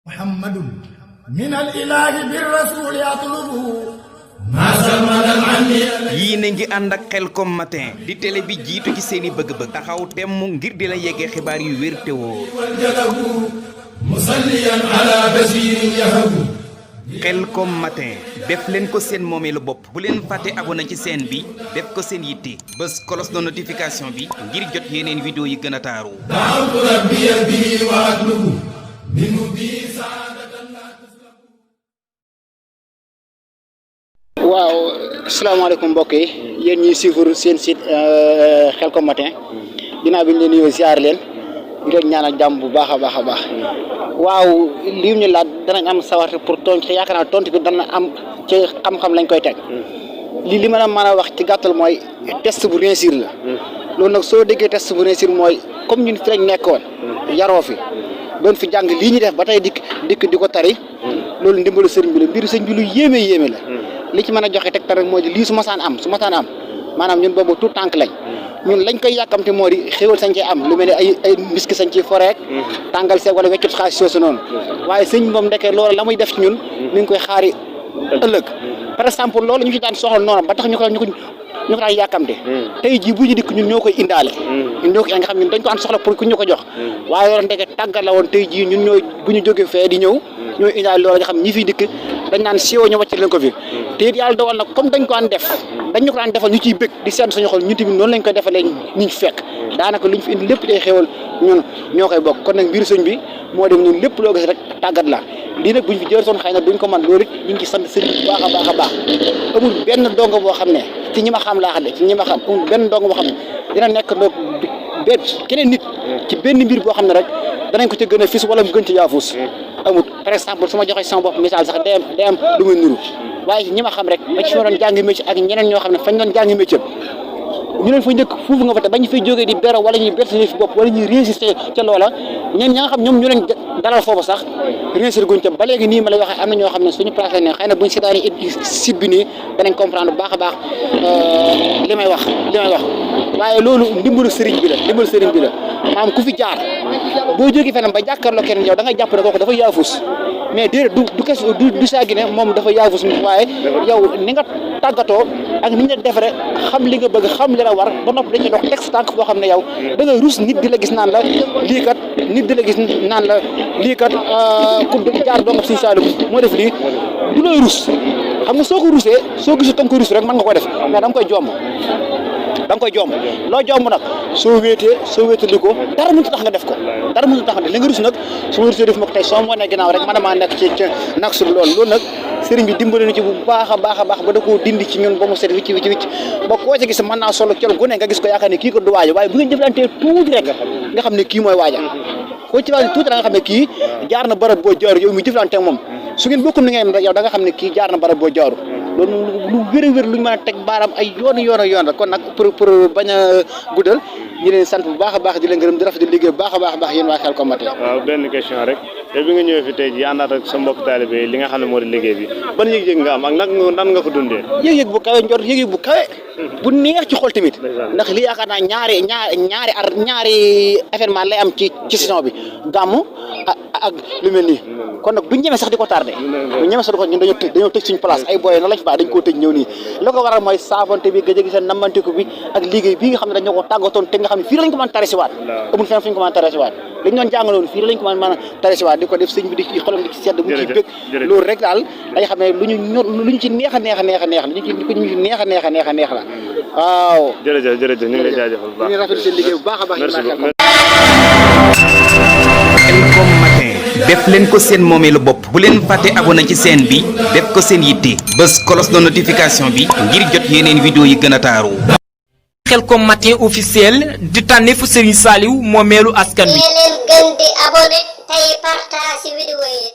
محمد من الإله بالرسول يطلب yii na ngi ànd ak Khelcom matin di télé bi jiitu ci seeni bëgg-bëgg taxaw temm ngir di la yeggee xibaar yu wér te wóor musalliyan ala basirin yahabu Khelcom matin def leen ko seen moomeelu bopp bu leen fàtte abonné ci chaîne bi def ko seen yitte bés cloche de notification bi ngir jot yeneen vidéo yi gën a taaru da'awtu rabbiya bihi wa atlubu minhu bi saadatan la tuslabu. waaw asalaamaaleykum mbokk yi yéen ñuy suivre seen site Khelcom matin ginnaaw bi ñu leen nuyoo ziar leen di leen ñaanal jàmm bu baax a baax a baax waaw li ñu laaj danañ am sawarte pour tontu te yaakaar naa tontu bi dana am ci xam-xam lañ koy teg li ma la mën a wax ci gàttal mooy test bu réussir la loolu nag soo déggee test bu réussir mooy comme ñun fi lañ nekkoon yaroo fi doon fi jàng lii ñu def ba tey dikk di ko tari loolu ndimbalu sëriñ bi la mbiru sëriñ bi lu yéeme yéeme la li ci mën a joxe tegtal rek moo di lii su ma saan am maanaam ñun boobu tout tànk lañ ñun lañ koy yàkkamte moo di xéwal sañ cee am lu mel ne ay mbiski sañ ci foreek tàngal seeg wala weccut xaalis soosu noonu waaye sëñ moom ndekee loolu la muy def ci ñun mi ngi koy xaari ëllëg par exemple loolu ñu ci daan soxla noonu ba tax ñu ko daan yàkkamte tey jii bu ñu dikk ñun ñoo koy indaale ñun ñoo ko nga xam ñun dañ ko an soxla pour ku ñu ko jox waaye loolu ndeke tàggat la woon tey jii ñun ñooy bu ñu jógee fee di ñëw ñooy indaale loolu nga xam ñi fiy dikk dañ naan siwo ñu wàcc leen ko fi te it yàlla dogal nag comme dañ ko daan def dañ ñu ko daan defal ñu ciy bëgg di seetlu suñu xol ñun tamit noonu lañ koy defalee ñu fekk daanaka luñ fi indi lépp day xéwal ñun ñoo koy bokk kon nag mbiru sëñ bi moo dem ñun lépp loo gis rek tàggat la lii nag buñ fi jël soon xëy na duñ ko man loolu it ñu ngi ci sant sëñ bi baax a baax a baax amul benn dongo boo xam ne ci ñi ma xam laa xam ne ci ñi ma xam amul benn dongo boo xam ne dina nekk ndoog benn keneen nit ci benn mbir boo xam ne rek danañ ko ci gën a fis wala mu gën ci yaafus amut par exemple su ma joxee sama bopp misaal sax day am lu muy nuru waaye ñi ma xam rek ba ci fi ma doon jàngi métier ak ñeneen ñoo xam ne fañ doon jàngi métier ñu leen fa njëkk fuufu nga fa te bañ fay jógee di bero wala ñuy bertali fi bopp wala ñuy résister ca loola ñeen ña nga xam ñoom ñu leen dalal foofu sax réussir guñ tam ba léegi nii ma lay waxee am na ñoo xam ne suñu place ne xëy na buñ seetaani site bi nii danañ comprendre bu baax a baax li may wax waaye loolu ndimbalu sëriñ bi la maanaam ku fi jaar boo jógee feneen ba jàkkaarloo keneen yow da nga jàpp ne kooku dafa yaafus mais déedéet du saagi ne moom dafa yaafus waaye yow ni nga tàggatoo ak ni nga defare xam li nga bëgg xam li la war ba noppi dañuy dox teg sa tànk boo xam ne yow da nga rus nit di la gis naan la lii kat ku jaar doo nga Sëñ Saaliw moo def lii du lay rus xam nga soo ko rusee soo gisul tam ko rus rek mën nga ko def mais da nga koy jomb loo jomb nag soo wéetali ko dara mënut tax nga def ko li nga rus nag su ma rusee def ma ko tey soo moo ne ginnaaw rek man maa nekk ci nag su loolu nag sëriñ bi dimbali na ci bu baax a baax ba da koo dindi ci ñun ba mu set wicc ba koo ci gis mën naa solo col gu ne nga gis ko yaakaar ne kii ko du waaja waaye bu ngeen jëflantee tuuti rek nga xam ne kii mooy waaja koo ci wàllu tuuti da nga xam ne kii jaar na barab boo jaaru yow mi jëflante moom su ngeen bokkum ni ngeen rek yow da nga xam ne kii jaar na barab boo jaaru loolu lu wér luñ mën a teg baaraam ay yoon rek kon nag pour bañ a guddal ñu leen sant bu baax a baax di leen gërëm di rafetlu liggéey bu baax a baax yéen waa Khelcom matin. waaw benn question rek te bi nga ñëwee fi tey ji àndaat ak sa mbokk taalibe li nga xam ne moo di liggéey bi ban yëg-yëg nga am ak nan nga ko dundee. yëg-yëg bu kawe njort yëg-yëg bu kawe bu neex ci xol tamit ndax li yaakaar naa ñaari événement lay am ci saison bi gàmmu ak lu mel nii kon nag duñ ñeme sax di ko tardé ñun dañoo tëj suñu place ay boy na lañ fa baax dañ koo tëj ñëw nii la ko waral mooy saafante bi gëj a gis namanteku bi ak liggéey bi nga xam ne dañoo ko tàggatoon te nga xam ne fii lañ ko mën a taresiwaat amul fenn fu ñu ko mën a taresiwaat dañ doon jàngaloon fii lañ ko mën a taresiwaat di ko def sëñ bi di ci xolam di ci sedd mu ci bëgg loolu rek daal dañ xam ne luñ ci neex a neex la waaw jërëjëf ñu ngi lay jaajëfal bu baax ñu rafetlu seen liggéey bu baax a baax Khelcom matin def leen ko seen moomeelu bopp bu leen fàtte abonné ci chaîne bi def ko seen yitte bés cloche de notification bi ngir jot yeneen vidéo yi gën a taaru Khelcom matin officiel di tànneefu Serigne Saliou moomeelu askan wi. leen gën di abonné tey partage vidéo yi